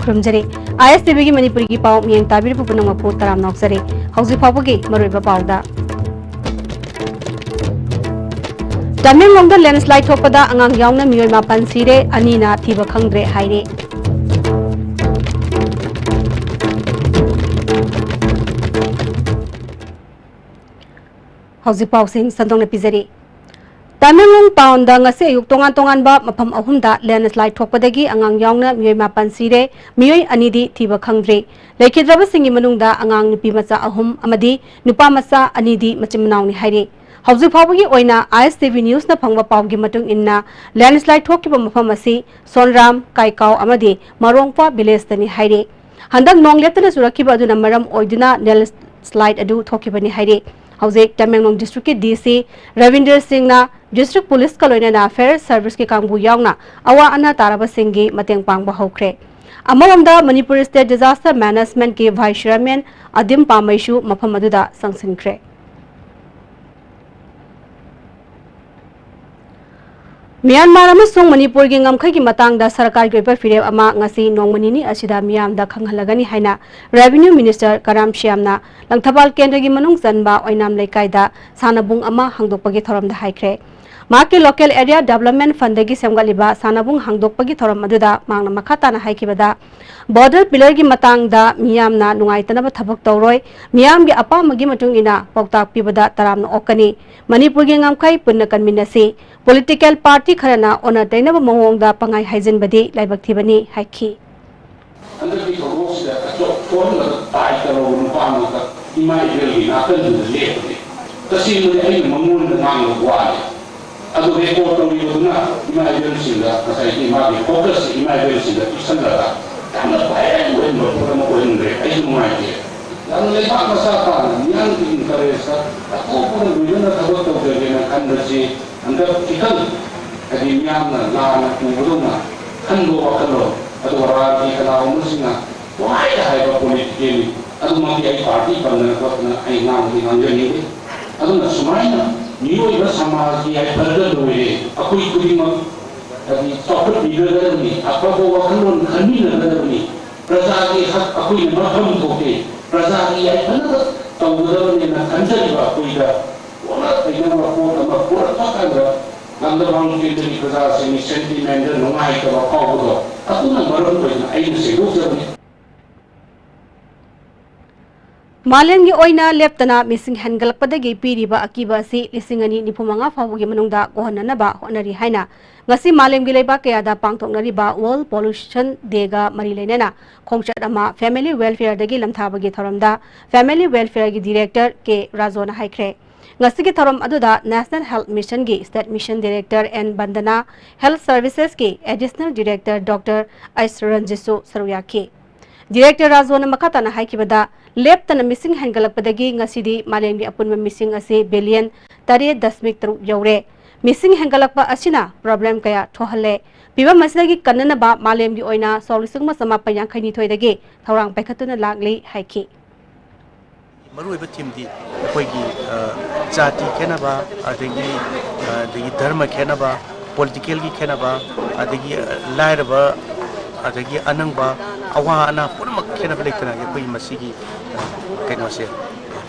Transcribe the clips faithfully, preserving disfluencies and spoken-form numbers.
ꯈꯨꯔꯨꯝꯖꯔꯤ꯫ ꯑꯥꯏ ꯑꯦꯁ T ꯚꯤꯒꯤ ꯃꯅꯤꯄꯨꯔꯤꯒꯤ ꯄꯥꯎ ꯃꯤꯠꯌꯦꯡ ꯇꯥꯕꯤꯔꯤꯕ ꯄꯨꯝꯅꯃꯛꯄꯨ ꯇꯔꯥꯝꯅ ꯑꯣꯛꯆꯔꯤ꯫ ꯍꯧꯖꯤꯛ ꯐꯥꯎꯕꯒꯤ ꯃꯔꯨꯑꯣꯏꯕ ꯄꯥꯎꯗ꯫ ꯇꯃꯦꯡꯂꯣꯡꯗ ꯂꯦꯟꯁ꯭ꯂꯥꯏꯗ ꯊꯣꯛꯄꯗ ꯑꯉꯥꯡ ꯌꯥꯎꯅ ꯃꯤꯑꯣꯏ ꯃꯥꯄꯟ ꯁꯤꯔꯦ, ꯑꯅꯤꯅ ꯊꯤꯕ ꯈꯪꯗ꯭ꯔꯦ ꯍꯥꯏꯔꯤ꯫ ꯍꯧꯖꯤꯛ ꯄꯥꯎꯁꯤꯡ ꯁꯟꯗꯣꯛꯅ ꯄꯤꯖꯔꯤ꯫ ꯇꯃꯦꯡꯂꯣꯡ ꯇꯥꯎꯟꯗ ꯉꯁꯤ ꯑꯌꯨꯛ ꯇꯣꯉꯥꯟ ꯇꯣꯉꯥꯟꯕ ꯃꯐꯝ ꯑꯍꯨꯝꯗ ꯂꯦꯟꯁ꯭ꯂꯥꯏꯗ ꯊꯣꯛꯄꯗꯒꯤ ꯑꯉꯥꯡ ꯌꯥꯎꯅ ꯃꯤꯑꯣꯏ ꯃꯥꯄꯟ ꯁꯤꯔꯦ, ꯃꯤꯑꯣꯏ ꯑꯅꯤꯗꯤ ꯊꯤꯕ ꯈꯪꯗ꯭ꯔꯤ꯫ ꯂꯩꯈꯤꯗ꯭ꯔꯕꯁꯤꯡꯒꯤ ꯃꯅꯨꯡꯗ ꯑꯉꯥꯡ ꯅꯨꯄꯤ ꯃꯆꯥ ꯑꯍꯨꯝ ꯑꯃꯗꯤ ꯅꯨꯄꯥ ꯃꯆꯥ ꯑꯅꯤꯗꯤ ꯃꯆꯤꯟ ꯃꯅꯥꯎꯅꯤ ꯍꯥꯏꯔꯤ꯫ ꯍꯧꯖꯤꯛ ꯐꯥꯎꯕꯒꯤ ꯑꯣꯏꯅ ꯑꯥꯏ ꯑꯦꯁ ꯇꯤ ꯚꯤ ꯅ꯭ꯌꯨꯁꯅ ꯐꯪꯕ ꯄꯥꯎꯒꯤ ꯃꯇꯨꯡ ꯏꯟꯅ, ꯂꯦꯟꯁ꯭ꯂꯥꯏꯗ ꯊꯣꯛꯈꯤꯕ ꯃꯐꯝ ꯑꯁꯤ ꯁꯣꯟꯔꯥꯝ, ꯀꯥꯏꯀꯥꯎ ꯑꯃꯗꯤ ꯃꯔꯣꯡꯄ ꯚꯤꯂꯦꯖꯇꯅꯤ ꯍꯥꯏꯔꯤ꯫ ꯍꯟꯗꯛ ꯅꯣꯡ ꯂꯦꯞꯇꯅ ꯆꯨꯔꯛꯈꯤꯕ ꯑꯗꯨꯅ ꯃꯔꯝ ꯑꯣꯏꯗꯨꯅ ꯂꯦꯟꯁ꯭ꯂꯥꯏꯗ ꯑꯗꯨ ꯊꯣꯛꯈꯤꯕꯅꯤ ꯍꯥꯏꯔꯤ꯫ ꯍꯧꯖꯤꯛ ꯇꯃꯦꯡꯂꯣꯡ ꯗꯤꯁꯇ꯭ꯔꯤꯛꯀꯤ ꯗꯤ ꯁꯤ ꯔꯕꯤꯟꯗ꯭ꯔ ꯁꯤꯡꯅ ꯗꯤꯁꯇ꯭ꯔꯤꯛ ꯄꯨꯂꯤꯁꯀ ꯂꯣꯏꯅꯅ ꯐꯥꯌꯔ ꯁꯔꯚꯤꯁꯀꯤ ꯀꯥꯡꯕꯨ ꯌꯥꯎꯅ ꯑꯋꯥ ꯑꯅꯥ ꯇꯥꯔꯕꯁꯤꯡꯒꯤ ꯃꯇꯦꯡ ꯄꯥꯡꯕ ꯍꯧꯈ꯭ꯔꯦ꯫ ꯑꯃꯔꯣꯝꯗ, ꯃꯅꯤꯄꯨꯔ ꯁ꯭ꯇꯦꯠ ꯗꯤꯖꯥꯁꯇꯔ ꯃꯦꯅꯦꯖꯃꯦꯟꯠꯀꯤ ꯚꯥꯏꯁ ꯆꯤꯌꯔꯃꯦꯟ ꯑꯗꯤꯝ ꯄꯥꯃꯩꯁꯨ ꯃꯐꯝ ꯑꯗꯨꯗ ꯆꯪꯁꯤꯟꯈ꯭ꯔꯦ꯫ ꯃ꯭ꯌꯥꯟꯃꯥꯔ ꯑꯃꯁꯨꯡ ꯃꯅꯤꯄꯨꯔꯒꯤ ꯉꯝꯈꯩꯒꯤ ꯃꯇꯥꯡꯗ ꯁꯔꯀꯥꯔꯒꯤ ꯑꯣꯏꯕ ꯐꯤꯔꯦꯞ ꯑꯃ ꯉꯁꯤ ꯅꯣꯡꯃ ꯅꯤꯅꯤ ꯑꯁꯤꯗ ꯃꯤꯌꯥꯝꯗ ꯈꯪꯍꯜꯂꯒꯅꯤ ꯍꯥꯏꯅ ꯔꯦꯚꯤꯅ꯭ꯌꯨ ꯃꯤꯅꯤꯁꯇꯔ ꯀꯔꯥꯝ ꯁ꯭ꯌꯥꯝꯅ ꯂꯪꯊꯕꯥꯜ ꯀꯦꯟꯗ꯭ꯔꯒꯤ ꯃꯅꯨꯡ ꯆꯟꯕ ꯑꯣꯏꯅꯥꯝ ꯂꯩꯀꯥꯏꯗ ꯁꯥꯟꯅꯕꯨꯡ ꯑꯃ ꯍꯥꯡꯗꯣꯛꯄꯒꯤ ꯊꯧꯔꯝꯗ ꯍꯥꯏꯈ꯭ꯔꯦ꯫ ꯃꯍꯥꯛꯀꯤ ꯂꯣꯀꯦꯜ ꯑꯦꯔꯤꯌꯥ ꯗꯦꯕꯂꯞꯃꯦꯟꯠ ꯐꯟꯗꯒꯤ ꯁꯦꯝꯒꯠꯂꯤꯕ ꯁꯥꯟꯅꯕꯨꯡ ꯍꯥꯡꯗꯣꯛꯄꯒꯤ ꯊꯧꯔꯝ ꯑꯗꯨꯗ ꯃꯍꯥꯛꯅ ꯃꯈꯥ ꯇꯥꯅ ꯍꯥꯏꯈꯤꯕꯗ, ꯕꯣꯔꯗꯔ ꯄꯤꯂꯔꯒꯤ ꯃꯇꯥꯡꯗ ꯃꯤꯌꯥꯝꯅ ꯅꯨꯡꯉꯥꯏꯇꯅꯕ ꯊꯕꯛ ꯇꯧꯔꯣꯏ, ꯃꯤꯌꯥꯝꯒꯤ ꯑꯄꯥꯝꯕꯒꯤ ꯃꯇꯨꯡ ꯏꯟꯅ ꯄꯥꯎꯇꯥꯛ ꯄꯤꯕꯗ ꯇꯔꯥꯝꯅ ꯑꯣꯛꯀꯅꯤ꯫ ꯃꯅꯤꯄꯨꯔꯒꯤ ꯉꯝꯈꯩ ꯄꯨꯟꯅ ꯀꯟꯃꯤꯟꯅꯁꯤ꯫ ꯄꯣꯂꯤꯇꯤꯀꯦꯜ ꯄꯥꯔꯇꯤ ꯈꯔꯅ ꯑꯣꯟꯅ ꯇꯩꯅꯕ ꯃꯑꯣꯡꯗ ꯄꯪꯍꯥꯏ ꯍꯥꯏꯖꯤꯟꯕꯗꯤ ꯂꯥꯏꯕꯛ ꯊꯤꯕꯅꯤ ꯍꯥꯏꯈꯤ꯫ ꯍꯟꯗꯛꯀꯤ ꯊꯧꯗꯣꯛꯁꯤꯗ ꯑꯆꯧ ꯊꯣꯛꯍꯟꯕꯗ ꯇꯥꯏ ꯇꯧꯔꯕ ꯅꯨꯄꯥ ꯑꯃꯈꯛ ꯏꯃꯥ ꯏꯕꯦꯜꯒꯤ ꯅꯥꯀꯟꯗꯨꯗ ꯂꯦꯞꯄꯅꯦ꯫ ꯇꯁꯦꯡꯕꯗꯤ ꯑꯩꯅ ꯃꯉꯣꯟꯗ ꯉꯥꯡꯕ ꯋꯥꯅꯤ꯫ ꯑꯗꯨ ꯔꯦꯀꯣꯔꯗ ꯇꯧꯔꯤꯕꯗꯨꯅ ꯏꯃꯥ ꯏꯕꯦꯜꯁꯤꯡꯗ ꯉꯁꯥꯏꯒꯤ ꯃꯥꯒꯤ ꯐꯣꯀꯁꯁꯤ ꯏꯃꯥ ꯏꯕꯦꯜꯁꯤꯡꯗ ꯄꯤꯁꯜꯂꯒ ꯌꯥꯝꯅ ꯚꯥꯏꯔꯦꯜ ꯑꯣꯏꯍꯟꯕ ꯄꯣꯠ ꯑꯃ ꯑꯣꯏꯍꯟꯈ꯭ꯔꯦ꯫ ꯑꯩꯁꯨ ꯅꯨꯡꯉꯥꯏꯇꯦ꯫ ꯌꯥꯝꯅ ꯂꯩꯕꯥꯛ ꯃꯆꯥ ꯇꯥꯅ ꯃꯤꯌꯥꯝꯒꯤ ꯏꯟꯇꯔꯦꯁꯇ ꯑꯇꯣꯞꯄꯒ ꯂꯣꯏꯅꯅ ꯊꯕꯛ ꯇꯧꯖꯒꯦꯅ ꯈꯟꯕꯁꯤ ꯍꯟꯗꯛ ꯈꯤꯇꯪ ꯍꯥꯏꯗꯤ ꯃꯤꯌꯥꯝꯅ ꯂꯥꯟꯅ ꯎꯕꯗꯧꯅ ꯈꯟꯕ ꯋꯥꯈꯜꯂꯣꯟ, ꯑꯗꯨꯒ ꯔꯥꯖꯅꯤꯇꯤ ꯀꯅꯥꯒꯨꯝꯕꯁꯤꯡꯅ ꯄꯪꯍꯥꯏꯗ ꯍꯥꯏꯕ ꯄꯣꯂꯤꯇꯤꯀꯦꯜꯂꯤ꯫ ꯑꯗꯨꯃꯛꯇꯤ ꯑꯩ ꯄꯥꯔꯇꯤ ꯄꯟꯗꯅ ꯈꯣꯠꯇꯅ ꯑꯩ ꯉꯥꯡꯕꯗꯤ ꯉꯥꯡꯖꯅꯤꯡꯗꯦ꯫ ꯑꯗꯨꯅ ꯁꯨꯃꯥꯏꯅ ꯃꯤꯑꯣꯏꯕ ꯁꯃꯥꯖꯀꯤ ꯌꯥꯏꯐꯔꯒ ꯂꯣꯏꯔꯦ꯫ ꯑꯩꯈꯣꯏ ꯈꯨꯗꯤꯡꯃꯛ ꯍꯥꯏꯗꯤ ꯆꯥꯎꯈꯠꯃꯤꯟꯅꯒꯗꯕꯅꯤ, ꯑꯐꯕ ꯋꯥꯈꯜꯂꯣꯟ ꯈꯟꯃꯤꯟꯅꯒꯗꯕꯅꯤ꯫ ꯄ꯭ꯔꯖꯥꯒꯤ ꯍꯛ ꯑꯩꯈꯣꯏꯅ ꯃꯐꯝ ꯊꯣꯛꯇꯦ꯫ ꯄ꯭ꯔꯖꯥꯒꯤ ꯌꯥꯏꯐꯅꯕ ꯇꯧꯒꯗꯕꯅꯦꯅ ꯈꯟꯖꯔꯤꯕ ꯑꯩꯈꯣꯏꯗ ꯑꯣꯟꯅ ꯇꯩꯅꯕ ꯄꯣꯠ ꯑꯃ ꯄꯨꯔꯛꯄ ꯀꯥꯟꯗ ꯉꯝꯗꯕ ꯀꯦꯟꯗ꯭ꯔꯒꯤ ꯄ꯭ꯔꯖꯥꯁꯤꯡꯒꯤ ꯁꯦꯟꯇꯤꯃꯦꯟꯗ ꯅꯨꯡꯉꯥꯏꯇꯕ ꯐꯥꯎꯕꯗꯣ ꯑꯗꯨꯅ ꯃꯔꯝ ꯑꯣꯏꯅ ꯑꯩꯅ ꯁꯦꯡꯗꯣꯛꯆꯕꯅꯤ꯫ ꯃꯥꯂꯦꯝꯒꯤ ꯑꯣꯏꯅ ꯂꯦꯞꯇꯅ ꯃꯤꯁꯤꯡ ꯍꯦꯟꯒꯠꯂꯛꯄꯗꯒꯤ ꯄꯤꯔꯤꯕ ꯑꯀꯤꯕ ꯑꯁꯤ ꯂꯤꯁꯤꯡ ꯑꯅꯤ ꯅꯤꯐꯨ ꯃꯉꯥ ꯐꯥꯎꯕꯒꯤ ꯃꯅꯨꯡꯗ ꯀꯣꯛꯍꯟꯅꯅꯕ ꯍꯣꯠꯅꯔꯤ ꯍꯥꯏꯅ ꯉꯁꯤ ꯃꯥꯂꯦꯝꯒꯤ ꯂꯩꯕꯥꯛ ꯀꯌꯥꯗ ꯄꯥꯡꯊꯣꯛꯅꯔꯤꯕ World Pollution Day ꯒ ꯃꯔꯤ ꯂꯩꯅꯅ ꯈꯣꯡꯆꯠ ꯑꯃ Family Welfare ꯗꯒꯤ ꯂꯝꯊꯥꯕꯒꯤ ꯊꯧꯔꯝꯗ Family Welfare ꯒꯤ Director ꯀꯦ ꯔꯥꯖꯣꯅ ꯍꯥꯏꯈ꯭ꯔꯦ꯫ ꯉꯁꯤꯒꯤ ꯊꯧꯔꯝ ꯑꯗꯨꯗ National Health Mission ꯒꯤ State Mission Director N Bandana, Health Services ꯀꯤ Additional Director Doctor ꯑꯩꯁ ꯔꯟꯖꯤꯠꯁꯨ ꯁꯔꯨꯛ ꯌꯥꯈꯤ꯫ Director ꯔꯥꯖꯣꯅ ꯃꯈꯥ ꯇꯥꯅ ꯍꯥꯏꯈꯤꯕꯗ, ꯂꯦꯞꯇꯅ ꯃꯤꯁꯤꯡ ꯍꯦꯟꯒꯠꯂꯛꯄꯗꯒꯤ ꯉꯁꯤꯗꯤ ꯃꯥꯂꯦꯝꯒꯤ ꯑꯄꯨꯟꯕ ꯃꯤꯁꯤꯡ ꯑꯁꯤ billion ꯇꯔꯦꯠ ꯗꯁꯃꯤꯛ ꯇꯔꯨꯛ ꯌꯧꯔꯦ꯫ ꯃꯤꯁꯤꯡ ꯍꯦꯟꯒꯠꯂꯛꯄ ꯑꯁꯤꯅ problem ꯀꯌꯥ ꯊꯣꯛꯍꯜꯂꯦ꯫ ꯐꯤꯚꯝ ꯑꯁꯤꯗꯒꯤ ꯀꯟꯅꯅꯕ ꯃꯥꯂꯦꯝꯒꯤ ꯑꯣꯏꯅ ꯁꯣꯛ ꯂꯤꯁꯤꯡ ꯑꯃ ꯆꯃꯥꯄꯟ ꯌꯥꯡꯈꯩ ꯅꯤꯊꯣꯏꯗꯒꯤ ꯊꯧꯔꯥꯡ ꯄꯥꯏꯈꯠꯇꯨꯅ ꯂꯥꯛꯂꯤ ꯍꯥꯏꯈꯤ꯫ ꯃꯔꯨꯑꯣꯏꯕ theme ꯗꯤ ꯑꯩꯈꯣꯏꯒꯤ, ꯑ, ꯖꯥꯇꯤ ꯈꯦꯠꯅꯕ, ꯑꯗꯒꯤ, ꯑ, ꯑꯗꯒꯤ ꯙꯔꯃ ꯈꯦꯠꯅꯕ, political ꯒꯤ ꯈꯦꯠꯅꯕ, ꯑꯗꯒꯤ, ꯑ, ꯂꯥꯏꯔꯕ, ꯑꯗꯒꯤ ꯑꯅꯪꯕ, ꯑꯋꯥ ꯑꯅꯥ ꯄꯨꯝꯅꯃꯛ ꯈꯦꯠꯅꯕ ꯂꯩꯇꯅ ꯑꯩꯈꯣꯏꯒꯤ ꯃꯁꯤꯒꯤ, ꯑ, ꯀꯩꯅꯣꯁꯦ,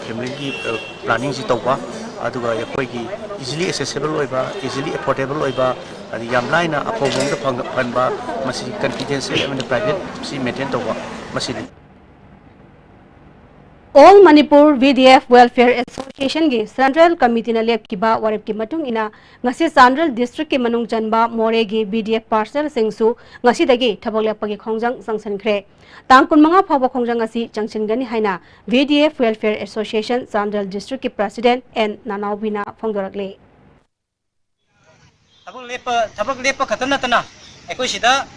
family ꯒꯤ, ꯑ, planning ꯁꯤ ꯇꯧꯕ, ꯑꯗꯨꯒ ꯑꯩꯈꯣꯏꯒꯤ easily accessible ꯑꯣꯏꯕ, easily affordable ꯑꯣꯏꯕ, ꯑꯗꯒꯤ ꯌꯥꯝ ꯂꯥꯏꯅ ꯑꯐꯕ ꯃꯑꯣꯡꯗ ꯐꯪ-, ꯐꯪꯕ, ꯃꯁꯤ confidential ꯑꯃꯗꯤ privacy maintain ꯇꯧꯕ, ꯃꯁꯤꯅꯤ꯫ All Manipur V D F Welfare Association ꯒꯤ Central Committee ꯅ ꯂꯦꯞꯈꯤꯕ ꯋꯥꯔꯦꯞꯀꯤ ꯃꯇꯨꯡ ꯏꯟꯅ, ꯉꯁꯤ ꯆꯥꯟꯗꯦꯜ district ꯀꯤ ꯃꯅꯨꯡ ꯆꯟꯕ ꯃꯣꯔꯦꯒꯤ V D F parcel ꯁꯤꯡꯁꯨ ꯉꯁꯤꯗꯒꯤ ꯊꯕꯛ ꯂꯦꯞꯄꯒꯤ ꯈꯣꯡꯖꯪ ꯆꯪꯁꯤꯟꯈ꯭ꯔꯦ꯫ ꯇꯥꯡ ꯀꯨꯟꯃꯉꯥ ꯐꯥꯎꯕ ꯈꯣꯡꯖꯪ ꯑꯁꯤ ꯆꯪꯁꯤꯟꯒꯅꯤ ꯍꯥꯏꯅ V D F Welfare Association Chandel district ꯀꯤ President ꯑꯦꯟ ꯅꯅꯥꯎꯕꯤꯅ ꯐꯣꯡꯗꯣꯔꯛꯂꯤ꯫ ꯊꯕꯛ ꯂꯦꯞꯄ, ꯊꯕꯛ ꯂꯦꯞꯄ ꯈꯛꯇ ꯅꯠꯇꯅ ꯑꯩꯈꯣꯏ ꯁꯤꯗ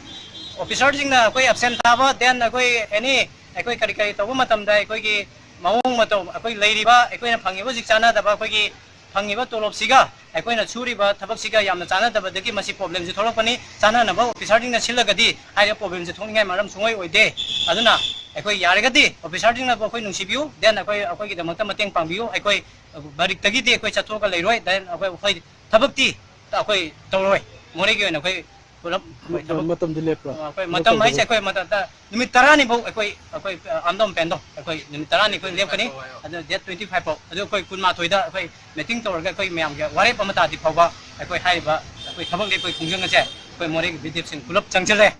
officer ꯁꯤꯡꯅ ꯑꯩꯈꯣꯏ absent ꯊꯥꯕ, then ꯑꯩꯈꯣꯏ any ꯑꯩꯈꯣꯏ ꯀꯔꯤ ꯀꯔꯤ ꯇꯧꯕ ꯃꯇꯝꯗ ꯑꯩꯈꯣꯏꯒꯤ ꯃꯑꯣꯡ ꯃꯇꯧ, ꯑꯩꯈꯣꯏ ꯂꯩꯔꯤꯕ, ꯑꯩꯈꯣꯏꯅ ꯐꯪꯉꯤꯕ ꯍꯧꯖꯤꯛ ꯆꯥꯟꯅꯗꯕ, ꯑꯩꯈꯣꯏꯒꯤ ꯐꯪꯉꯤꯕ ꯇꯣꯂꯣꯞꯁꯤꯒ ꯑꯩꯈꯣꯏꯅ ꯁꯨꯔꯤꯕ ꯊꯕꯛꯁꯤꯒ ꯌꯥꯝꯅ ꯆꯥꯟꯅꯗꯕꯗꯒꯤ ꯃꯁꯤ problem ꯁꯤ ꯊꯣꯛꯂꯛꯄꯅꯤ꯫ ꯆꯥꯟꯅꯅꯕ officer ꯁꯤꯡꯅ ꯁꯤꯜꯂꯒꯗꯤ ꯍꯥꯏꯔꯤꯕ problem ꯁꯤ ꯊꯣꯛꯅꯤꯡꯉꯥꯏ ꯃꯔꯝ ꯁꯨꯡꯑꯣꯏ ꯑꯣꯏꯗꯦ꯫ ꯑꯗꯨꯅ ꯑꯩꯈꯣꯏ ꯌꯥꯔꯒꯗꯤ officer ꯁꯤꯡꯅꯕꯨ ꯑꯩꯈꯣꯏ ꯅꯨꯡꯁꯤꯕꯤꯌꯨ, then ꯑꯩꯈꯣꯏ, ꯑꯩꯈꯣꯏꯒꯤꯗꯃꯛꯇ ꯃꯇꯦꯡ ꯄꯥꯡꯕꯤꯌꯨ꯫ ꯑꯩꯈꯣꯏ ꯃꯔꯤꯛꯇꯒꯤꯗꯤ ꯑꯩꯈꯣꯏ ꯆꯠꯊꯣꯛꯑꯒ ꯂꯩꯔꯣꯏ, then ꯑꯩꯈꯣꯏ, ꯑꯩꯈꯣꯏ ꯊꯕꯛꯇꯤ ꯑꯩꯈꯣꯏ ꯇꯧꯔꯣꯏ꯫ ꯃꯣꯔꯦꯒꯤ ꯑꯣꯏꯅ ꯑꯩꯈꯣꯏ ꯄꯨꯂꯞ ꯑꯩꯈꯣꯏ ꯊꯕꯛ ꯃꯇꯝꯗꯤ ꯂꯦꯞꯄ꯭ꯔꯣ? ꯑꯩꯈꯣꯏ ꯃꯇꯝ ꯍꯥꯏꯁꯦ ꯑꯩꯈꯣꯏ ꯃꯇꯝꯗ ꯅꯨꯃꯤꯠ ꯇꯔꯥꯅꯤ ꯐꯥꯎ ꯑꯩꯈꯣꯏ, ꯑꯩꯈꯣꯏ ꯑ, ꯑꯝꯗꯣꯝ ꯄꯦꯟꯗꯣ ꯑꯩꯈꯣꯏ ꯅꯨꯃꯤꯠ ꯇꯔꯥꯅꯤ ꯑꯩꯈꯣꯏ ꯂꯦꯞꯀꯅꯤ꯫ ꯑꯗꯨ date twenty five ꯐꯥꯎ, ꯑꯗꯨ ꯑꯩꯈꯣꯏ ꯀꯨꯟꯃꯥꯊꯣꯏꯗ ꯑꯩꯈꯣꯏ meeting ꯇꯧꯔꯒ ꯑꯩꯈꯣꯏ ꯃꯌꯥꯝꯒꯤ ꯋꯥꯔꯦꯞ ꯑꯃ ꯇꯥꯗ꯭ꯔꯤ ꯐꯥꯎꯕ ꯑꯩꯈꯣꯏ ꯍꯥꯏꯔꯤꯕ ꯑꯩꯈꯣꯏ ꯊꯕꯛ ꯂꯦꯞꯄꯒꯤ ꯈꯣꯡꯖꯪ ꯑꯁꯦ ꯑꯩꯈꯣꯏ ꯃꯣꯔꯦꯒꯤ ꯕꯤꯗꯤꯑꯦꯐꯁꯤꯡ ꯄꯨꯂꯞ ꯆꯪꯁꯤꯜꯂꯦ꯫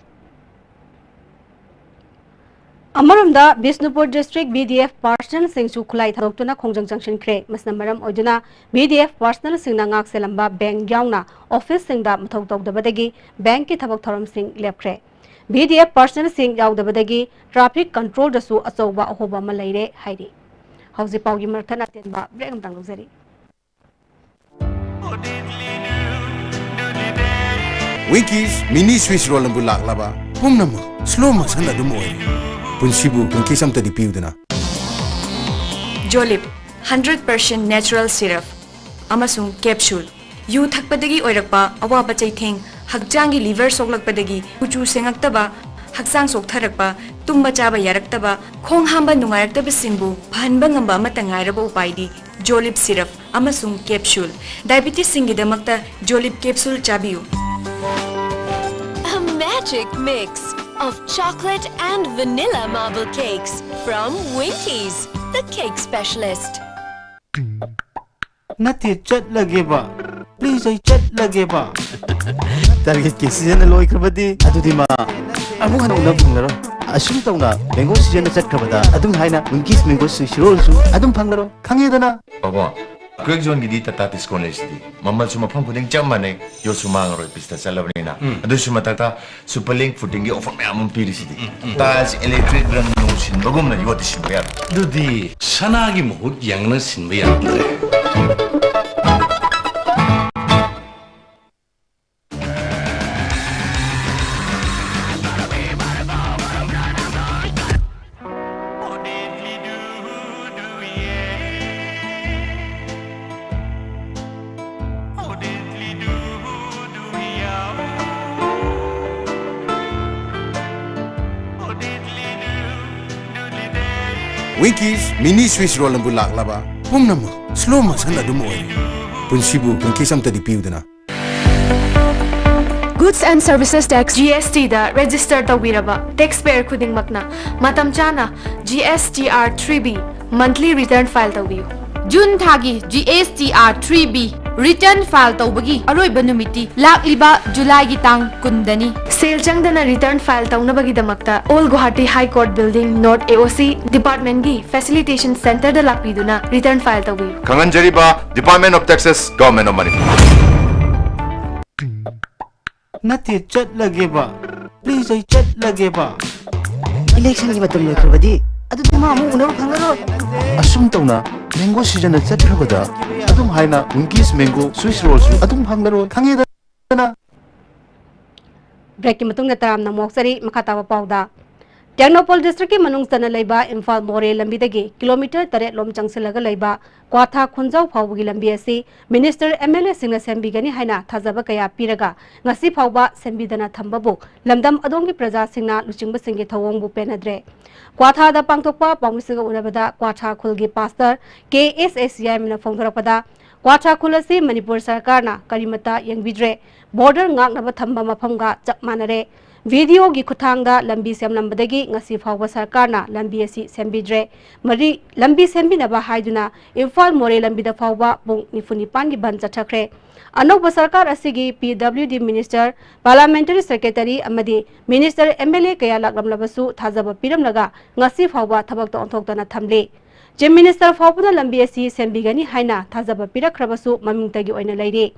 ꯑꯃꯔꯣꯝꯗ Bishnupur district B D F personnelꯁꯤꯡꯁꯨ ꯈꯨꯠꯂꯥꯏ ꯊꯥꯗꯣꯛꯇꯨꯅ ꯈꯣꯡꯖꯪ ꯆꯪꯁꯤꯟꯈ꯭ꯔꯦ꯫ ꯃꯁꯤꯅ ꯃꯔꯝ ꯑꯣꯏꯗꯨꯅ B D F personnelꯁꯤꯡꯅ ꯉꯥꯛ ꯁꯦꯜꯂꯝꯕ bank ꯌꯥꯎꯅ officeꯁꯤꯡꯗ ꯃꯊꯧ ꯇꯧꯗꯕꯗꯒꯤ bankꯀꯤ ꯊꯕꯛ ꯊꯧꯔꯝꯁꯤꯡ ꯂꯦꯞꯈ꯭ꯔꯦ꯫ B D F personnelꯁꯤꯡ ꯌꯥꯎꯗꯕꯗꯒꯤ traffic controlꯗꯁꯨ ꯑꯆꯧꯕ ꯑꯍꯣꯕ ꯑꯃ ꯂꯩꯔꯦ ꯍꯥꯏꯔꯤ꯫ ꯍꯧꯖꯤꯛ ꯄꯥꯎꯒꯤ ꯃꯔꯛꯊꯠ ꯑꯇꯦꯟꯕ break ꯑꯃꯇꯪ ꯂꯧꯖꯔꯤ꯫ Winkies mini Swiss roll ꯑꯗꯨ ꯂꯥꯛꯂꯕ ꯄꯨꯝꯅꯃꯛ slow motion ꯑꯗꯨꯝ ꯑꯣꯏꯔꯦ꯫ ꯄꯨꯟꯁꯤꯕꯨ Winkies ꯑꯝꯇꯗꯤ ꯄꯤꯌꯨꯗꯅ꯫ Jolib hundred percent natural syrup ꯑꯃꯁꯨꯡ capsule꯫ ꯌꯨ ꯊꯛꯄꯗꯒꯤ ꯑꯣꯏꯔꯛꯄ ꯑꯋꯥꯕ ꯆꯩꯊꯦꯡ, ꯍꯛꯆꯥꯡꯒꯤ liver ꯁꯣꯛꯂꯛꯄꯗꯒꯤ ꯀꯨꯆꯨ ꯁꯦꯡꯉꯛꯇꯕ, ꯍꯛꯆꯥꯡ ꯆꯣꯛꯊꯔꯛꯄ, ꯇꯨꯝꯕ ꯆꯥꯕ ꯌꯥꯔꯛꯇꯕ, ꯈꯣꯡ ꯍꯥꯝꯕ ꯅꯨꯡꯉꯥꯏꯔꯛꯇꯕꯁꯤꯡꯕꯨ ꯐꯍꯟꯕ ꯉꯝꯕ ꯑꯃꯠꯇ ꯉꯥꯏꯔꯕ ꯎꯄꯥꯏꯗꯤ Jolib syrup ꯑꯃꯁꯨꯡ capsule꯫ Diabetesꯁꯤꯡꯒꯤꯗꯃꯛꯇ Jolib capsule ꯆꯥꯕꯤꯌꯨ꯫ A magic mix of chocolate and vanilla marble cakes from Winkies, the cake specialist. ꯅꯠꯇꯦ, ꯆꯠꯂꯒꯦꯕ꯫ Please, ꯑꯩ ꯆꯠꯂꯒꯦꯕ꯫ Targetꯀꯤ seasonꯅ ꯂꯣꯏꯈ꯭ꯔꯕꯗꯤ ꯑꯗꯨꯗꯤ ꯃꯥ ꯑꯃꯨꯛ ꯍꯟꯅ ꯎꯅꯕ ꯐꯪꯂꯔꯣꯏ꯫ ꯑꯁꯨꯝ ꯇꯧꯅ mango seasonꯅ ꯆꯠꯈ꯭ꯔꯕꯗ ꯑꯗꯨꯝ ꯍꯥꯏꯅ Winkies mango Swiss rollꯁꯨ ꯑꯗꯨꯝ ꯐꯪꯂꯔꯣꯏ꯫ ꯈꯪꯉꯦꯗꯅ? ꯄꯥꯕꯣ, quick zoneꯒꯤꯗꯤ Tata Tiscon ꯂꯩꯁꯤꯗꯤ꯫ ꯃꯃꯜꯁꯨ ꯃꯐꯝ ꯈꯨꯗꯤꯡ ꯆꯞ ꯃꯥꯟꯅꯩ, ꯌꯣꯠꯁꯨ ꯃꯥꯡꯉꯔꯣꯏ ꯄꯤꯁꯇ ꯆꯠꯂꯕꯅꯤꯅ꯫ ꯑꯗꯨꯁꯨ ꯃꯊꯛꯇ Superlink footingꯒꯤ offer ꯃꯌꯥꯝ ꯑꯃ ꯄꯤꯔꯤꯁꯤꯗꯤ꯫ Tiles, electric ꯔꯪ ꯅꯨꯡ ꯁꯤꯟꯕꯒꯨꯝꯅ ꯌꯣꯠꯇꯤ ꯁꯤꯟꯕ ꯌꯥꯔꯣꯏ꯫ ꯑꯗꯨꯗꯤ ꯁꯅꯥꯒꯤ ꯃꯍꯨꯠ ꯌꯥꯡꯅ ꯁꯤꯟꯕ ꯌꯥꯗ꯭ꯔꯦ꯫ Winkies mini Swiss roll ꯑꯗꯨ ꯂꯥꯛꯂꯕ ꯄꯨꯝꯅꯃꯛ slow motion ꯑꯗꯨꯝ ꯑꯣꯏꯔꯦ꯫ ꯄꯨꯟꯁꯤꯕꯨ Winkies ꯑꯝꯇꯗꯤ ꯄꯤꯌꯨꯗꯅ꯫ Goods and Services Tax, G S T the register ꯇꯧꯕꯤꯔꯕ taxpayer ꯈꯨꯗꯤꯡꯃꯛꯅ ꯃꯇꯝ ꯆꯥꯅ G S T R three B monthly return file ꯇꯧꯕꯤꯌꯨ꯫ ꯖꯨꯟ ꯊꯥꯒꯤ G S T R three B return file ꯇꯧꯕꯒꯤ ꯑꯔꯣꯏꯕ ꯅꯨꯃꯤꯠꯇꯤ ꯂꯥꯛꯂꯤꯕ ꯖꯨꯂꯥꯏꯒꯤ ꯇꯥꯡ ꯀꯨꯟꯗꯅꯤ꯫ ꯁꯦꯜ ꯆꯪꯗꯅ return file ꯇꯧꯅꯕꯒꯤꯗꯃꯛꯇ Old Guwahati High Court Building, North A O C department ꯀꯤ facilitation center ꯗ ꯂꯥꯛꯄꯤꯗꯨꯅ return file ꯇꯧꯕꯤꯌꯨ꯫ ꯈꯪꯍꯟꯖꯔꯤꯕ, Department of Taxes, Government of Manipur꯫ ꯅꯠꯇꯦ, ꯆꯠꯂꯒꯦꯕ꯫ Please, ꯑꯩ ꯆꯠꯂꯒꯦꯕ꯫ Election ꯒꯤ ꯃꯇꯝ ꯂꯣꯏꯈ꯭ꯔꯕꯗꯤ ꯑꯗꯨꯗꯤ ꯃꯥ ꯑꯃꯨꯛ ꯎꯅꯕ ꯐꯪꯉꯔꯣꯏ꯫ ꯑꯁꯨꯝ ꯇꯧꯅ mango season ꯅ ꯆꯠꯈ꯭ꯔꯕꯗ ꯑꯗꯨꯝ ꯍꯥꯏꯅ Winkies mango swiss roll ꯁꯨ ꯑꯗꯨꯝ ꯐꯪꯂꯔꯣꯏ, ꯈꯪꯉꯦꯗꯅ? Break ꯀꯤ ꯃꯇꯨꯡꯗ ꯇꯔꯥꯝꯅ ꯑꯃꯨꯛ ꯆꯔꯤ꯫ ꯃꯈꯥ ꯇꯥꯕ ꯄꯥꯎꯗ, ꯇꯦꯡꯅꯧꯄꯜ district ꯀꯤ ꯃꯅꯨꯡ ꯆꯟꯅ ꯂꯩꯕ ꯏꯝꯐꯥꯜ ꯃꯣꯔꯦ ꯂꯝꯕꯤꯗꯒꯤ kilometre ꯇꯔꯦꯠ ꯂꯣꯝ ꯆꯪꯁꯤꯜꯂꯒ ꯂꯩꯕ ꯀ꯭ꯋꯥꯊꯥ ꯈꯨꯟꯖꯥꯎ ꯐꯥꯎꯕꯒꯤ ꯂꯝꯕꯤ ꯑꯁꯤ minister, M L A ꯁꯤꯡꯅ ꯁꯦꯝꯕꯤꯒꯅꯤ ꯍꯥꯏꯅ ꯊꯥꯖꯕ ꯀꯌꯥ ꯄꯤꯔꯒ ꯉꯁꯤ ꯐꯥꯎꯕ ꯁꯦꯝꯕꯤꯗꯅ ꯊꯝꯕꯕꯨ ꯂꯝꯗꯝ ꯑꯗꯣꯝꯒꯤ ꯄ꯭ꯔꯖꯥꯁꯤꯡꯅ ꯂꯨꯆꯤꯡꯕꯁꯤꯡꯒꯤ ꯊꯧꯑꯣꯡꯕꯨ ꯄꯦꯟꯅꯗ꯭ꯔꯦ꯫ ꯀ꯭ꯋꯥꯊꯥꯗ ꯄꯥꯡꯊꯣꯛꯄ ꯄꯥꯎꯃꯤꯁꯤꯡꯒ ꯎꯅꯕꯗ ꯀ꯭ꯋꯥꯊꯥ ꯈꯨꯜꯒꯤ pastor K S S ꯌꯥꯏꯃꯅ ꯐꯣꯡꯗꯣꯔꯛꯄꯗ, ꯀ꯭ꯋꯥꯊꯥ ꯈꯨꯜ ꯑꯁꯤ ꯃꯅꯤꯄꯨꯔ ꯁꯔꯀꯥꯔꯅ ꯀꯔꯤꯃꯠꯇ ꯌꯦꯡꯕꯤꯗ꯭ꯔꯦ, border ꯉꯥꯛꯅꯕ ꯊꯝꯕ ꯃꯐꯝꯒ ꯆꯞ ꯃꯥꯟꯅꯔꯦ꯫ Video ꯒꯤ ꯈꯨꯠꯊꯥꯡꯗ ꯂꯝꯕꯤ ꯁꯦꯝꯂꯝꯕꯗꯒꯤ ꯉꯁꯤ ꯐꯥꯎꯕ ꯁꯔꯀꯥꯔꯅ ꯂꯝꯕꯤ ꯑꯁꯤ ꯁꯦꯝꯕꯤꯗ꯭ꯔꯦ꯫ ꯃꯔꯤ, ꯂꯝꯕꯤ ꯁꯦꯝꯕꯤꯅꯕ ꯍꯥꯏꯗꯨꯅ ꯏꯝꯐꯥꯜ ꯃꯣꯔꯦ ꯂꯝꯕꯤꯗ ꯐꯥꯎꯕ ꯄꯨꯡ ꯅꯤꯐꯨ ꯅꯤꯄꯥꯟꯒꯤ ꯕꯟ ꯆꯠꯊꯈ꯭ꯔꯦ꯫ ꯑꯅꯧꯕ ꯁꯔꯀꯥꯔ ꯑꯁꯤꯒꯤ P W D minister, parliamentary secretary ꯑꯃꯗꯤ minister, M L A ꯀꯌꯥ ꯂꯥꯛꯂꯝꯂꯕꯁꯨ ꯊꯥꯖꯕ ꯄꯤꯔꯝꯂꯒ ꯉꯁꯤ ꯐꯥꯎꯕ ꯊꯕꯛꯇ ꯑꯣꯟꯊꯣꯛꯇꯅ ꯊꯝꯂꯤ꯫ Chief minister ꯐꯥꯎꯕꯅ ꯂꯝꯕꯤ ꯑꯁꯤ ꯁꯦꯝꯕꯤꯒꯅꯤ ꯍꯥꯏꯅ ꯊꯥꯖꯕ ꯄꯤꯔꯛꯈ꯭ꯔꯕꯁꯨ ꯃꯃꯤꯡꯇꯒꯤ ꯑꯣꯏꯅ ꯂꯩꯔꯤ꯫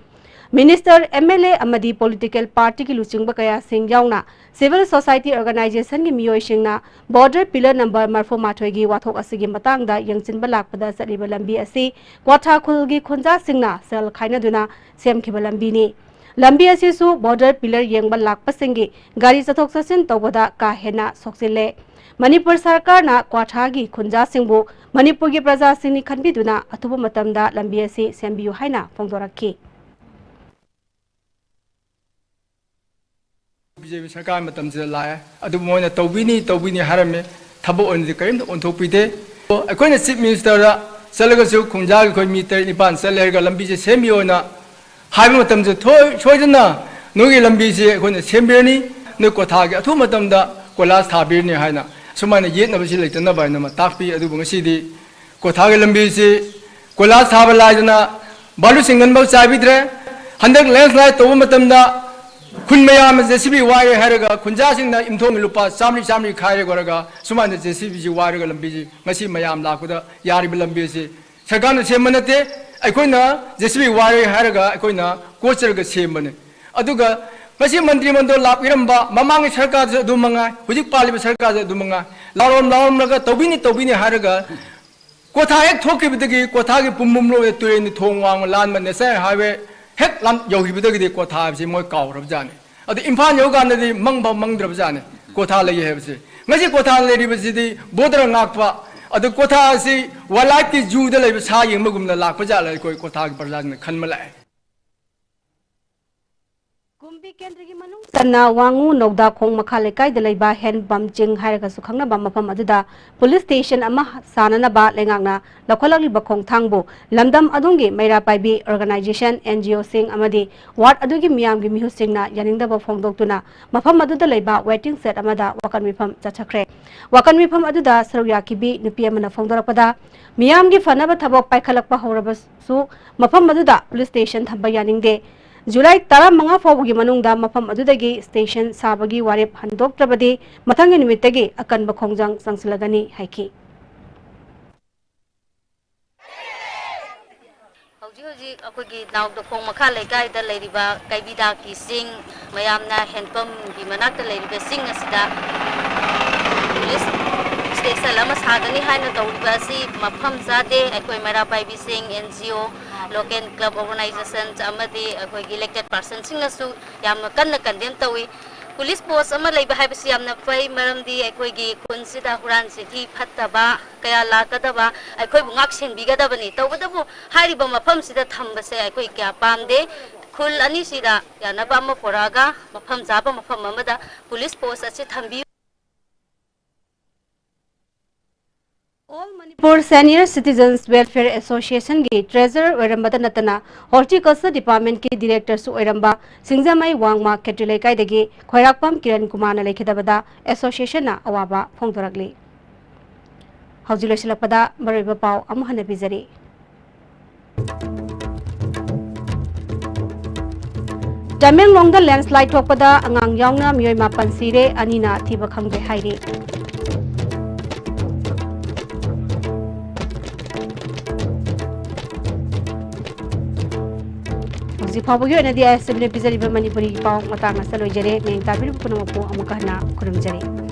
Minister, M L A ꯑꯃꯗꯤ political party ꯒꯤ ꯂꯨꯆꯤꯡꯕ ꯀꯌꯥꯁꯤꯡ ꯌꯥꯎꯅ civil society organization ꯒꯤ ꯃꯤꯑꯣꯏꯁꯤꯡꯅ border pillar number ꯃꯔꯐꯨ ꯃꯥꯊꯣꯏꯒꯤ ꯋꯥꯊꯣꯛ ꯑꯁꯤꯒꯤ ꯃꯇꯥꯡꯗ ꯌꯦꯡꯁꯤꯟꯕ ꯂꯥꯛꯄꯗ ꯆꯠꯂꯤꯕ ꯂꯝꯕꯤ ꯑꯁꯤ ꯀ꯭ꯋꯥꯊꯥ ꯈꯨꯜꯒꯤ ꯈꯨꯟꯖꯥꯁꯤꯡꯅ ꯁꯦꯜ ꯈꯥꯏꯅꯗꯨꯅ ꯁꯦꯝꯈꯤꯕ ꯂꯝꯕꯤꯅꯤ꯫ ꯂꯝꯕꯤ ꯑꯁꯤꯁꯨ border pillar ꯌꯦꯡꯕ ꯂꯥꯛꯄꯁꯤꯡꯒꯤ ꯒꯥꯔꯤ ꯆꯠꯊꯣꯛ ꯆꯠꯁꯤꯟ ꯇꯧꯕꯗ ꯀꯥ ꯍꯦꯟꯅ ꯁꯣꯛꯆꯤꯜꯂꯦ꯫ ꯃꯅꯤꯄꯨꯔ ꯁꯔꯀꯥꯔꯅ ꯀ꯭ꯋꯥꯊꯥꯒꯤ ꯈꯨꯟꯖꯥꯁꯤꯡꯕꯨ ꯃꯅꯤꯄꯨꯔꯒꯤ ꯄ꯭ꯔꯖꯥꯁꯤꯡꯅꯤ ꯈꯟꯕꯤꯗꯨꯅ ꯑꯊꯨꯕ ꯃꯇꯝꯗ ꯂꯝꯕꯤ ꯑꯁꯤ ꯁꯦꯝꯕꯤꯌꯨ ꯍꯥꯏꯅ ꯐꯣꯡꯗꯣꯔꯛꯈꯤ꯫ ꯕꯤ ꯖꯦ ꯄꯤ ꯁꯔꯀꯥꯔ ꯃꯇꯝꯁꯤꯗ ꯂꯥꯛꯑꯦ, ꯑꯗꯨꯕꯨ ꯃꯣꯏꯅ ꯇꯧꯕꯤꯅꯤ ꯇꯧꯕꯤꯅꯤ ꯍꯥꯏꯔꯝꯃꯤ, ꯊꯕꯛ ꯑꯣꯏꯅꯗꯤ ꯀꯔꯤꯝꯇ ꯑꯣꯟꯊꯣꯛꯄꯤꯗꯦ꯫ ꯑꯩꯈꯣꯏꯅ ꯆꯤꯐ ꯃꯤꯅꯤꯁꯇꯔꯗ ꯆꯠꯂꯒꯁꯨ ꯈꯣꯡꯖꯥꯒꯤ ꯑꯩꯈꯣꯏ ꯃꯤ ꯇꯔꯦꯠ ꯅꯤꯄꯥꯟ ꯆꯠꯂꯦ ꯍꯥꯏꯔꯒ ꯂꯝꯕꯤꯁꯦ ꯁꯦꯝꯕꯤꯌꯣꯅ ꯍꯥꯏꯕ ꯃꯇꯝꯁꯦ ꯊꯣꯏ-, ꯁꯣꯏꯗꯅ ꯅꯣꯏꯒꯤ ꯂꯝꯕꯤꯁꯤ ꯑꯩꯈꯣꯏꯅ ꯁꯦꯝꯕꯤꯔꯅꯤ, ꯅꯣꯏ ꯀ꯭ꯋꯥꯊꯥꯒꯤ ꯑꯊꯨꯕ ꯃꯇꯝꯗ ꯀꯣꯏꯂꯥꯁ ꯊꯥꯕꯤꯔꯅꯤ ꯍꯥꯏꯅ ꯁꯨꯃꯥꯏꯅ ꯌꯦꯠꯅꯕꯁꯤ ꯂꯩꯇꯅꯕ ꯍꯥꯏꯅ ꯑꯃ ꯇꯥꯛꯄꯤ꯫ ꯑꯗꯨꯕꯨ ꯉꯁꯤꯗꯤ ꯀ꯭ꯋꯥꯊꯥꯒꯤ ꯂꯝꯕꯤꯁꯤ ꯀꯣꯏꯂꯥꯁ ꯊꯥꯕ ꯂꯥꯏꯗꯅ ꯕꯥꯂꯨ ꯁꯤꯡꯒꯟꯐꯥꯎ ꯆꯥꯏꯕꯤꯗ꯭ꯔꯦ꯫ ꯍꯟꯗꯛ ꯂꯦꯟꯁ꯭ꯂꯥꯏꯗ ꯇꯧꯕ ꯃꯇꯝꯗ ꯈꯨꯟ ꯃꯌꯥꯝꯅ ꯖꯦ ꯁꯤ ꯕꯤ ꯋꯥꯏꯔꯦ ꯍꯥꯏꯔꯒ ꯈꯨꯟꯖꯥꯁꯤꯡꯅ ꯌꯨꯝꯊꯣꯡꯒꯤ ꯂꯨꯄꯥ ꯆꯥꯝꯃꯔꯤ ꯆꯥꯝꯃꯔꯤ ꯈꯥꯏꯔꯒ ꯁꯨꯃꯥꯏꯅ ꯖꯦ ꯁꯤ ꯕꯤꯁꯤ ꯋꯥꯏꯔꯒ ꯂꯝꯕꯤꯁꯤ ꯉꯁꯤ ꯃꯌꯥꯝ ꯂꯥꯛꯄꯗ ꯌꯥꯔꯤꯕ ꯂꯝꯕꯤꯁꯤ ꯁꯔꯀꯥꯔꯅ ꯁꯦꯝꯕ ꯅꯠꯇꯦ, ꯑꯩꯈꯣꯏꯅ ꯖꯦ ꯁꯤ ꯕꯤ ꯋꯥꯏꯔꯦ ꯍꯥꯏꯔꯒ ꯑꯩꯈꯣꯏꯅ ꯀꯣꯠꯆꯔꯒ ꯁꯦꯝꯕꯅꯤ꯫ ꯑꯗꯨꯒ ꯉꯁꯤ ꯃꯟꯇ꯭ꯔꯤ ꯃꯟꯗꯣꯜ ꯂꯥꯛꯄꯤꯔꯝꯕ ꯃꯃꯥꯡꯒꯤ ꯁꯔꯀꯥꯔꯗꯁꯨ ꯑꯗꯨ ꯃꯉꯥꯏ, ꯍꯧꯖꯤꯛ ꯄꯥꯜꯂꯤꯕ ꯁꯔꯀꯥꯔꯁꯨ ꯑꯗꯨ ꯃꯉꯥꯏ, ꯂꯥꯎꯔꯝ ꯂꯥꯎꯔꯝꯂꯒ ꯇꯧꯕꯤꯅꯤ ꯇꯧꯕꯤꯅꯤ ꯍꯥꯏꯔꯒ ꯀ꯭ꯋꯥꯊꯥ ꯍꯦꯛ ꯊꯣꯛꯈꯤꯕꯗꯒꯤ ꯀ꯭ꯋꯥꯊꯥꯒꯤ ꯄꯨꯝꯕꯨꯝ ꯂꯣꯏꯗ ꯇꯨꯔꯦꯟꯒꯤ ꯊꯣꯡ ꯋꯥꯡꯃ ꯂꯥꯟꯕ ꯅꯦꯁꯅꯦꯜ ꯍꯥꯏꯋꯦ ꯍꯦꯛ ꯂꯥꯟ ꯌꯧꯈꯤꯕꯗꯒꯤꯗꯤ ꯀ꯭ꯋꯥꯊꯥ ꯍꯥꯏꯕꯁꯤ ꯃꯣꯏ ꯀꯥꯎꯈ꯭ꯔꯕꯖꯥꯠꯅꯤ꯫ ꯑꯗꯨ ꯏꯝꯐꯥꯜ ꯌꯧꯀꯥꯟꯗꯗꯤ ꯃꯪꯐꯥꯎ ꯃꯪꯗ꯭ꯔꯕꯖꯥꯠꯅꯤ ꯀ꯭ꯋꯥꯊꯥ ꯂꯩ ꯍꯥꯏꯕꯁꯤ꯫ ꯉꯁꯤ ꯀ꯭ꯋꯥꯊꯥ ꯂꯩꯔꯤꯕꯁꯤꯗꯤ ꯕꯣꯔꯗꯔ ꯉꯥꯛꯄ, ꯑꯗꯨ ꯀ꯭ꯋꯥꯊꯥ ꯑꯁꯤ ꯋꯥꯏꯜ ꯂꯥꯏꯐꯀꯤ ꯖꯨꯗ ꯂꯩꯕ ꯁꯥ ꯌꯦꯡꯕꯒꯨꯝꯅ ꯂꯥꯛꯄ ꯖꯥꯠꯂ ꯑꯩꯈꯣꯏ ꯀ꯭ꯋꯥꯊꯥꯒꯤ ꯄ꯭ꯔꯖꯥꯁꯤꯡꯅ ꯈꯟꯕ ꯂꯥꯛꯑꯦ꯫ ꯀꯨꯝꯕꯤ ꯀꯦꯟꯗ꯭ꯔꯒꯤ ꯃꯅꯨꯡ ꯆꯟꯅ ꯋꯥꯉꯨ ꯅꯧꯗꯥꯈꯣꯡ ꯃꯈꯥ ꯂꯩꯀꯥꯏꯗ ꯂꯩꯕ ꯍꯦꯟ ꯄꯝ ꯆꯤꯡ ꯍꯥꯏꯔꯒꯁꯨ ꯈꯪꯅꯕ ꯃꯐꯝ ꯑꯗꯨꯗ ꯄꯨꯂꯤꯁ ꯁ꯭ꯇꯦꯁꯟ ꯑꯃ ꯁꯥꯅꯅꯕ ꯂꯩꯉꯥꯛꯅ ꯂꯧꯈꯠꯂꯛꯂꯤꯕ ꯈꯣꯡꯊꯥꯡꯕꯨ ꯂꯝꯗꯝ ꯑꯗꯣꯝꯒꯤ ꯃꯩꯔꯥ ꯄꯥꯏꯕꯤ ꯑꯣꯔꯒꯅꯥꯏꯖꯦꯁꯟ, ꯑꯦꯟ ꯖꯤ ꯑꯣꯁꯤꯡ ꯑꯃꯗꯤ ꯋꯥꯔꯗ ꯑꯗꯨꯒꯤ ꯃꯤꯌꯥꯝꯒꯤ ꯃꯤꯍꯨꯠꯁꯤꯡꯅ ꯌꯥꯅꯤꯡꯗꯕ ꯐꯣꯡꯗꯣꯛꯇꯨꯅ ꯃꯐꯝ ꯑꯗꯨꯗ ꯂꯩꯕ ꯋꯦꯇꯤꯡ ꯁꯦꯗ ꯑꯃꯗ ꯋꯥꯀꯠ ꯃꯤꯐꯝ ꯆꯠꯊꯈ꯭ꯔꯦ꯫ ꯋꯥꯀꯠ ꯃꯤꯐꯝ ꯑꯗꯨꯗ ꯁꯔꯨꯛ ꯌꯥꯈꯤꯕꯤ ꯅꯨꯄꯤ ꯑꯃꯅ ꯐꯣꯡꯗꯣꯔꯛꯄꯗ, ꯃꯤꯌꯥꯝꯒꯤ ꯐꯅꯕ ꯊꯕꯛ ꯄꯥꯏꯈꯠꯂꯛꯄ ꯍꯧꯔꯕꯁꯨ ꯃꯐꯝ ꯑꯗꯨꯗ ꯄꯨꯂꯤꯁ ꯁ꯭ꯇꯦꯁꯟ ꯊꯝꯕ ꯌꯥꯅꯤꯡꯗꯦ꯫ ꯖꯨꯂꯥꯏ ꯇꯔꯥꯃꯉꯥ ꯐꯥꯎꯕꯒꯤ ꯃꯅꯨꯡꯗ ꯃꯐꯝ ꯑꯗꯨꯗꯒꯤ ꯁ꯭ꯇꯦꯁꯟ ꯁꯥꯕꯒꯤ ꯋꯥꯔꯦꯞ ꯍꯟꯗꯣꯛꯇ꯭ꯔꯕꯗꯤ ꯃꯊꯪꯒꯤ ꯅꯨꯃꯤꯠꯇꯒꯤ ꯑꯀꯟꯕ ꯈꯣꯡꯖꯪ ꯆꯪꯁꯤꯜꯂꯒꯅꯤ ꯍꯥꯏꯈꯤ꯫ ꯍꯧꯖꯤꯛ ꯍꯧꯖꯤꯛ ꯑꯩꯈꯣꯏꯒꯤ ꯅꯥꯎꯗꯈꯣꯡ ꯃꯈꯥ ꯂꯩꯀꯥꯏꯗ ꯂꯩꯔꯤꯕ ꯀꯩꯕꯤꯗꯥꯛꯀꯤ ꯆꯤꯡ, ꯃꯌꯥꯝꯅ ꯍꯦꯟꯄꯝꯒꯤ ꯃꯅꯥꯛꯇ ꯂꯩꯔꯤꯕ ꯆꯤꯡ ꯑꯁꯤꯗ ꯄꯨꯂꯤꯁ ꯁ꯭ꯇꯦꯁꯟ ꯑꯃ ꯁꯥꯒꯅꯤ ꯍꯥꯏꯅ ꯇꯧꯔꯤꯕ ꯑꯁꯤ ꯃꯐꯝ ꯆꯥꯗꯦ꯫ ꯑꯩꯈꯣꯏ ꯃꯩꯔꯥ ꯄꯥꯏꯕꯤꯁꯤꯡ, and G O, local club organisation ꯑꯃꯗꯤ ꯑꯩꯈꯣꯏꯒꯤ ꯏꯂꯦꯛꯇꯦꯗ ꯄꯥꯔꯁꯟꯁꯤꯡꯅꯁꯨ ꯌꯥꯝꯅ ꯀꯟꯅ ꯀꯟꯗꯦꯝ ꯇꯧꯏ꯫ ꯄꯨꯂꯤꯁ ꯄꯣꯁ ꯑꯃ ꯂꯩꯕ ꯍꯥꯏꯕꯁꯤ ꯌꯥꯝꯅ ꯐꯩ, ꯃꯔꯝꯗꯤ ꯑꯩꯈꯣꯏꯒꯤ ꯈꯨꯟꯁꯤꯗ ꯍꯨꯔꯥꯟ ꯆꯤꯟꯊꯤ ꯐꯠꯇꯕ ꯀꯌꯥ ꯂꯥꯛꯀꯗꯕ, ꯑꯩꯈꯣꯏꯕꯨ ꯉꯥꯛ ꯁꯦꯟꯕꯤꯒꯗꯕꯅꯤ꯫ ꯇꯧꯕꯇꯕꯨ ꯍꯥꯏꯔꯤꯕ ꯃꯐꯝꯁꯤꯗ ꯊꯝꯕꯁꯦ ꯑꯩꯈꯣꯏ ꯀꯌꯥ ꯄꯥꯝꯗꯦ꯫ ꯈꯨꯜ ꯑꯅꯤꯁꯤꯗ ꯌꯥꯅꯕ ꯑꯃ ꯄꯨꯔꯛꯑꯒ ꯃꯐꯝ ꯆꯥꯕ ꯃꯐꯝ ꯑꯃꯗ ꯄꯨꯂꯤꯁ ꯄꯣꯁ ꯑꯁꯤ ꯊꯝꯕꯤꯌꯨ꯫ All Manipur Manipur Senior Citizens Welfare Association ꯒꯤ treasurer ꯑꯣꯏꯔꯝꯕꯇ ꯅꯠꯇꯅ Horticulture Department ꯀꯤ director ꯁꯨ ꯑꯣꯏꯔꯝꯕ ꯁꯤꯡꯖꯃꯩ ꯋꯥꯡꯃ ꯈꯦꯇ꯭ꯔꯤ ꯂꯩꯀꯥꯏꯗꯒꯤ ꯈ꯭ꯋꯥꯏꯔꯥꯛꯄꯝ ꯀꯤꯔꯟ ꯀꯨꯃꯥꯔꯅ ꯂꯩꯈꯤꯗꯕꯗ association ꯅ ꯑꯋꯥꯕ ꯐꯣꯡꯗꯣꯔꯛꯂꯤ꯫ ꯍꯧꯖꯤꯛ ꯂꯣꯏꯁꯤꯜꯂꯛꯄꯗ ꯃꯔꯨꯑꯣꯏꯕ ꯄꯥꯎ ꯑꯃꯨꯛ ꯍꯟꯅ ꯄꯤꯖꯔꯤ꯫ ꯇꯃꯦꯡꯂꯣꯡꯗ landslide ꯊꯣꯛꯄꯗ ꯑꯉꯥꯡ ꯌꯥꯎꯅ ꯃꯤꯑꯣꯏ ꯃꯥꯄꯟ ꯁꯤꯔꯦ, ꯑꯅꯤꯅ ꯊꯤꯕ ꯈꯪꯗ꯭ꯔꯦ ꯍꯥꯏꯔꯤ꯫ ꯍꯧꯖꯤꯛ ꯐꯥꯎꯕꯒꯤ ꯑꯣꯏꯅꯗꯤ ꯑꯩ ꯑꯁꯤꯕꯨꯅ ꯄꯤꯖꯔꯤꯕ ꯃꯅꯤꯄꯨꯔꯤꯒꯤ ꯄꯥꯎ ꯃꯇꯥꯡ ꯑꯁꯤꯗ ꯂꯣꯏꯖꯔꯦ꯫ ꯃꯤꯠꯌꯦꯡ ꯇꯥꯕꯤꯔꯤꯕ ꯄꯨꯝꯅꯃꯛꯄꯨ ꯑꯃꯨꯛꯀ ꯍꯟꯅ ꯈꯨꯔꯨꯝꯖꯔꯤ꯫